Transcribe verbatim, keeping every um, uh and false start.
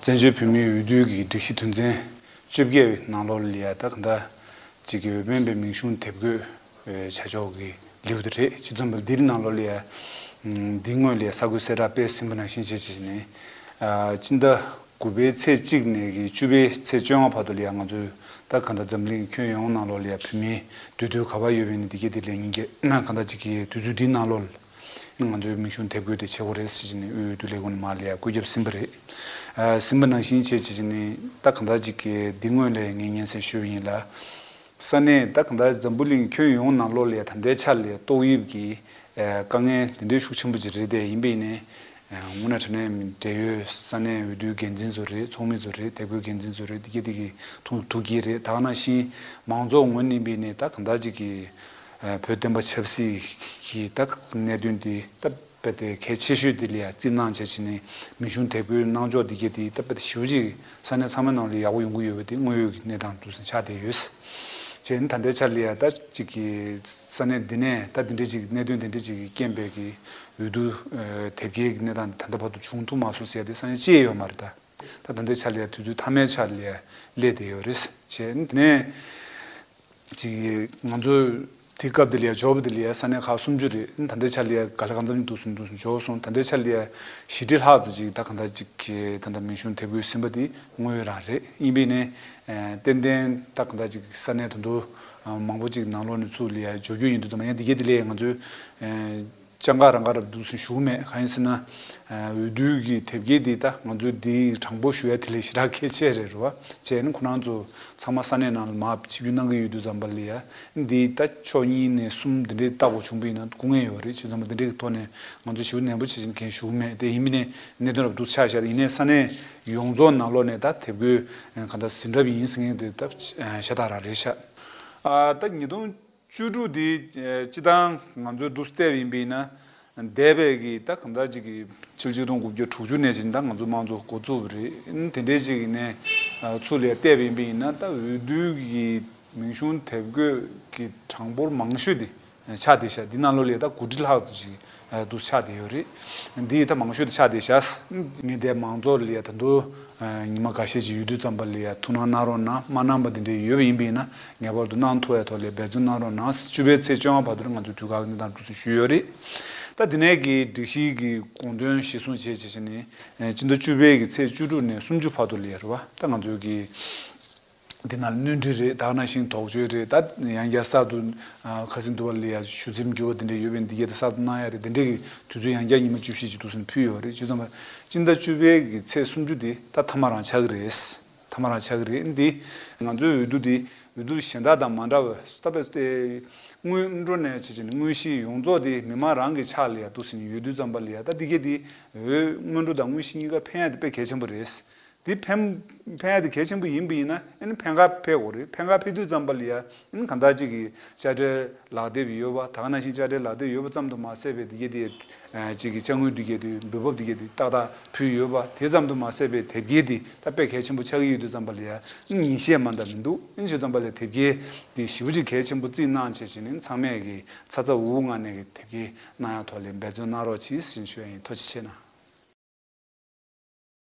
བཙན་བྱོལ་བོད་མིའི་འོས་བསྡུ་གི་སྒྲིག་གཞི་དོན་ཚན་བཅོ་བརྒྱད་པའི་ནང་ལོགས་ལ་ཡ་ད་ག་འདྲ་ཅིག་གི་འོས་འཕེན་པའི་མིང་གཞུང་དེབ་འགོད་བྱ་ཕྱོགས་ཀྱི་ལེའུ་དེ་རེད། ཅི་ཙམ་པ་འདིའི་ནང་ལོགས་ལ་ཡ་འདིའི་སྔོན་ལ་ཡ་གསར་འགོད་གསལ་བསྒྲགས་སྤེལ་ཟིན་པ་ནང་བཞིན་བྱས་བྱས་ནས་སྤྱི་ཟླ་དགུ་པའི་ཚེས་གཅིག་ནས་ཀྱི་བཅུ་པའི་ཚེས་བཅོ་ལྔ་བར་དུ་ལ་ཡ་ང་ཚོས་ད་ག་འདྲ་འཛམ་གླིང་ཁྱོན་ཡོངས་ནང་ལོགས་ལ་ཡ་བོད་མིའི་འདོད་འདོད་ག་པར་ཡོད་པའི་ནི་འདི་གས་དེ་ལས་ཉིན་གྱི་ག་འདྲ་ཅིག་གི་དུས་ཚོད་འདིའི་ནང་ལོགས་ལ། ང་ཚོའི་མིང་གཞུང་དེབ་འགོད་དེ་བྱེད་དགོས་རེད་ཟེར་གྱི་ནས་དབུས་འོས་བསྡུ་ལས་ཁུངས་ནས་མར་ལ་ཡ་བཀོད་ཁྱབ་ཟིན་པ་རེད། ཨ་ཟིན་པ་ནང་བཞིན་བྱས་བྱས་བྱས་ནས་ད་གང་ལྟར་ཅིག་གི་འདི་སྔོན་ལ་ངས་སྙན་སེང་ཞུས་པ་ཡིན་ལ། ས་གནས་ད་གང་ལྟར་འཛམ་བུ་གླིང་ཁྱོན་ཡོངས་ནང་ལོགས་ལ་ཡ་ད་ལྟའི་ཆར་ལ་ཡ་ཏོག་དབྱིབས་ཀྱི་ཨ་དཀའ་ངལ་དེ་འདྲའི་ཤུགས་ཆེན་པོ་ཅིག་རེད་དེ། ཡིན་པས་ནས་ཨ་དངོས་གནས་དྲང་གནས་འབྲེལ་ཡོད་ས་གནས་འོས་བསྡུའི་འགན་འཛིན་ཚོ་རེད། ཚོགས་མི་ཚོ་རེད། དེབ་འགོད་འགན་འཛིན་ཚོ་རེད། དེ་གས་དེ་གས་ཐུགས་ཐུགས་དགྱེས་རེད། ད་ག་ནང་བཞིན་མང་ཚོགས་ངོས་ནས་ཡིན་པས་ནས་ད་གང་ལྟར་ཅིག་གི་ཨ་བོད་བསྟན་པ་ཆབ་སྲིད་ཀྱི་ད་གནད་དོན་འདི་ད་རྦད་དེ་གལ་ཆེ་ཤོས་འདི་ལ་ཡ་བརྩི་གནང་བྱས་བྱས་ནས་མིང་གཞུང་དེབ་འགོད་གནང་ཕྱོགས་འདི་གས་འདི་ད་རྦད་དེ་ཞེ་པོ་ཅིག་ས་གནས་ཚང་མའི་ནང་ལ་ཡག་པོ་ཡོང་གི་ཡོད་པ་འདི་དངོས་ཡོད་ཀྱི་གནས་སྟངས་འདུག་སེ་ཆགས་བསྡད་ཡོད། བྱས་ནས་ད་ལྟའི་ཆར་ལ་ཡ་ད་ཅིག་གི་ས་གནས་འདི་ནས་ད་འདི་འདྲའི་ཅིག་གནད་དོན་འདི་འདྲའི་ཅིག་གི་རྐྱེན་པས་ཀྱི་འོས་བསྡུ་ཨ་དེབ་སྐྱེལ་གྱི་གནས་སྟངས་འདི་ད་ལྟ་བར་དུ་བྱུང་ཐུབ་མ་སོང་ཟེར་ཡ་དེ་ས་གནས་གཅིག་ཡོད་མ་རེད་ད། ད་ད་ལྟའི་ཆར་ལ་ཡ་དུས་ཚོད་མཐའ་མའི་ཆར་ལ་ཡ་སླེབས་བསྡད་ཡོད་རེད། བྱས་ནས་དེ་ནས། ཅིག་ང་ཚོ་དེ་སྐབས་དེ་ལ་ཡ་འབྱོར་བ་དེ་ལ་ཡ་ས་གནས་ཁག་སུམ་ཅུ་རེད། ད་ལྟའི་ཆ་ལ་ཡ་ག་ལེ་གང་འཚམ་འདུག་སེ་འདུག་སེ་འབྱོར་སོང་། ད་ལྟའི་ཆ་ལ་ཡ་བཞི་ཁྲི་ལྷག་ཙམ་ཅིག་ད་གང་ལྟར་ཅིག་གི་ད་ལྟ་མིང་གཞུང་དེབ་འགོད་ཟིན་པ་དེ་དངོས་ཡོད་རང་རེད། ཡིན་པས་ནས་ཨ་ཏན་ཏན་ད་གང་ལྟར་ཅིག་ས་གནས་དེ་ཚོ་ཨ་མང་པོ་ཅིག་ནང་ལོགས་ནས་ཚུར་ལ་ཡ་འབྱོར་རྒྱུ་ཡིན་དུས་ཙམ་པ་ཡང་དེ་གས་དེ་ལ་ཡ་ང་ཚོས་ཨ་སྤྱང་ཀ་རང་ཀ་ར་འདུག་སེ་ཞུ་གི་མེད། གང་ཡིན་ཟེར་ན། ཨ་འོས་བསྡུ་གི་དེབ་སྐྱེལ་འདི་ད་ང་ཚོའི་འདིའི་གྲངས་འབོར་ཞུ་ཡ་དེ་ལས་ཞེ་དྲག་གལ་ཆེ་རེད་རེད་བ། བྱས་ནས་ཁོ་རང་ཚོ་ཚང་མ་ས་གནས་ནང་ལ་མར་ཆིབས་བསྒྱུར་གནང་གི་ཡོད་དུས་ཙམ་པ་ལ་ཡ་འདི་ད་ཕྱོགས་གཉིས་ནས་གསུམ་འདི་འདྲའི་ལྟ་དགོས་བྱུང་པ་ཡིན་ན་སྐུ་ངལ་ཡོད་རེད། བྱས་ཙང་འདི་འདྲའི་གི་ཐོག་ནས་ང་ཚོ་ཞེ་པོ་ནན་པོ་བྱེད་བཞིན་མཁན་ཞུ་གི་མེད་དེ། ཡིན་པ་ནས་གནད་དོན་རབ་སྡུག་ཆགས་བཞག་ཡིན་ནའི་ས་གནས་ཡོངས་རྫོགས་ནང་ལོགས་ནས་ད་དེབ་འགོད་གང་ལྟར་ཟིན་གྲབས་ཡིན་ཟེར་མཁན་དེ་ད་ཤ་སྟག་རང་རེད་ཤག་ཨ་ད་ཉིས་སྟོང་བཅུ་དྲུག་དེ་སྤྱི་བཏང་ང་ཚོའི་འདུག་བལྟས་པ་ཡིན་པ་ཡིན་ན། འདས་པའི་གི་ད་གང་ལྟར་ཅིག་གི་ཕྱི་ལོ་ཆིག་སྟོང་དགུ་བརྒྱ་དྲུག་ཅུ་ནས་ཅིག་ད་ང་ཚོ་དམངས་གཙོ་འགོ་བཙུགས་པ་རེད། དེ་འདྲའི་ཅིག་ནས་ཚུར་ལ་བལྟས་པ་ཡིན་པ་ཡིན་ན་ད་འོས་བསྡུ་གི་མིང་གཞུང་དེབ་འགོད་ཀྱི་གྲངས་འབོར་མང་ཤོས་དེ་ཆགས་བསྡད་ཤག་འདི་ནང་ལོགས་ལ་ད་དགུ་ཁྲི་ལྷག་ཙམ་ཅིག་འདུག་ཆགས་བསྡད་ཡོད་རེད། འདི་ད་མང་ཤོས་དེ་ཆགས་བསྡད་ཤག་ངས་དེ་མང་ཚོགས་ལ་ད་དུང་ཉི་མ་འགའ་ཤས་ཅིག་ཡོད་དུས་ཙམ་པ་ལ་ཡ་ཐུགས་སྣང་གནང་རོགས་གནང་། མ་གནང་པ་དེ་འདྲ་ཡོད་པ་ཡིན་པ་ཡིན་ན་ངེས་པར་དུ་གནང་ཐུབ་ཡ་ཐོག་ལ་འབད་བརྩོན་གནང་རོགས་གནང་། བཅུ་པའི་ཚེས་བཅོ་ལྔ་བར་དུ་ང་ཚོས་དུས་བཀག་གི་གནས་སྟངས་འདུག་སེ་ཞུས་ཡོད་རེད། ད་དེ་ནས་ཀྱི་སྒྲིག་གཞི་གི་དགོངས་དོན་གཞིར་བཟུང་བྱས་བྱས་བྱས་ནས་སྤྱི་ཟླ་བཅུ་པའི་གི་ཚེས་བཅུ་དྲུག་ནས་སུམ་ཅུ་བར་དུ་ལ་ཡ་རེད་བ། ད་ང་ཚོའི་གི་འདི་ནང་ལ་སྣོན་འཕྲི་རེད། ད་ག་ནང་བཞིན་དོགས་གཅོད་རེད། ད་ཡང་བསྐྱར་གསར་དུ་ཁ་སང་དུ་བ་ལ་ཡ་ཞུ་ཚིམ་འགྱུར་བ་དེ་འདྲ་ཡོད་པས་འདི་གས་དེ་གསར་དུ་གནང་ཡ་རེད། དེ་འདྲས་ཀྱི་དུས་ཚོད་ཡང་བསྐྱར་ཉི་མ་བཅུ་བཞི་ཅིག་འདུག་སེ་ཕུལ་ཡོད་རེད། བྱས་ཙང་སྤྱི་ཟླ་བཅུ་པའི་གི་ཚེས་སུམ་ཅུ་དེ་ད་མཐའ་མ་རང་ཆགས་ཀྱི་རེད། མཐའ་མ་རང་ཆགས་ཀྱི་རེད། འདི་ང་ཚོའི་འོས་བསྡུ་འདི་འོས་བསྡུ་གཞན་དག་དང་མ་འདྲ་བར་ད་དཔེ་སྔོན་འགྲོ་ནས་བྱས་བྱས་ནས་དངོས་གཞི་ཡོངས་རྫོགས་དེ་མི་མང་རང་གི་ཕྱག་ལ་ཡ་འདུག་སེ་ཡོད་དུས་ཙམ་པ་ལ་ཡ་ད་འདི་གས་དེ་འོས་སྔོན་འགྲོ་དང་དངོས་གཞི་གཉིས་ཀ་འཕེན་ཡ་དེ་དཔེ་གལ་ཆེན་པོ་རེད། དེ་ཕན་ཕན་ཡ་དེ་གལ་ཆེན་པོ་ཡིན་པ་ཡིན་ན་ཨ་ནི་ཕན་ཁ་འཕེལ་དགོས་རེད། ཕན་ཁ་འཕེལ་དུས་ཙམ་པ་ལ་ཡ་ཨ་ནི་གང་ལྟར་ཅིག་གི་དཔྱ་ཁྲལ་ལག་དེབ་ཡོད་པ། ད་ག་ནང་བཞིན་དཔྱ་ཁྲལ་ལག་དེབ་ཡོད་པ་ཙམ་དུ་མ་ཟད་པའི་དེ་གས་དེ་ཅིག་གི་དཔྱ་དངུལ་དེ་གས་དེ་འབུལ་འབབ་དེ་གས་དེ་ཏག་ཏག་ཕུལ་ཡོད་པ། དེ་ཙམ་དུ་མ་ཟད་པའི་དེབ་སྐྱེལ་དེ་ད་དཔེ་གལ་ཆེན་པོ་ཆགས་ཀྱི་ཡོད་དུས་ཙམ་པ་ལ་ཡ་ཨ་ནི་ཉིན་ཤས་མ་གཏོགས་མི་འདུག་ཨ་ནི་བྱས་ཙམ་པ་ལ་དེབ་སྐྱེལ་དེ་ཞེ་པོ་ཅིག་གལ་ཆེན་པོ་བརྩིས་གནང་བྱས་བྱས་ནས་ཚང་མས་གི་ཚ་ཚ་འུར་འུར་ངང་ནས་གི་དེབ་སྐྱེལ་གནང་ཡ་ཐོག་ལ་འབད་བརྩོན་གནང་རོགས་གྱིས་ཟེར་ཞུ་ཡ་ཡིན། ཐུགས་རྗེ་ཆེ་གནང་།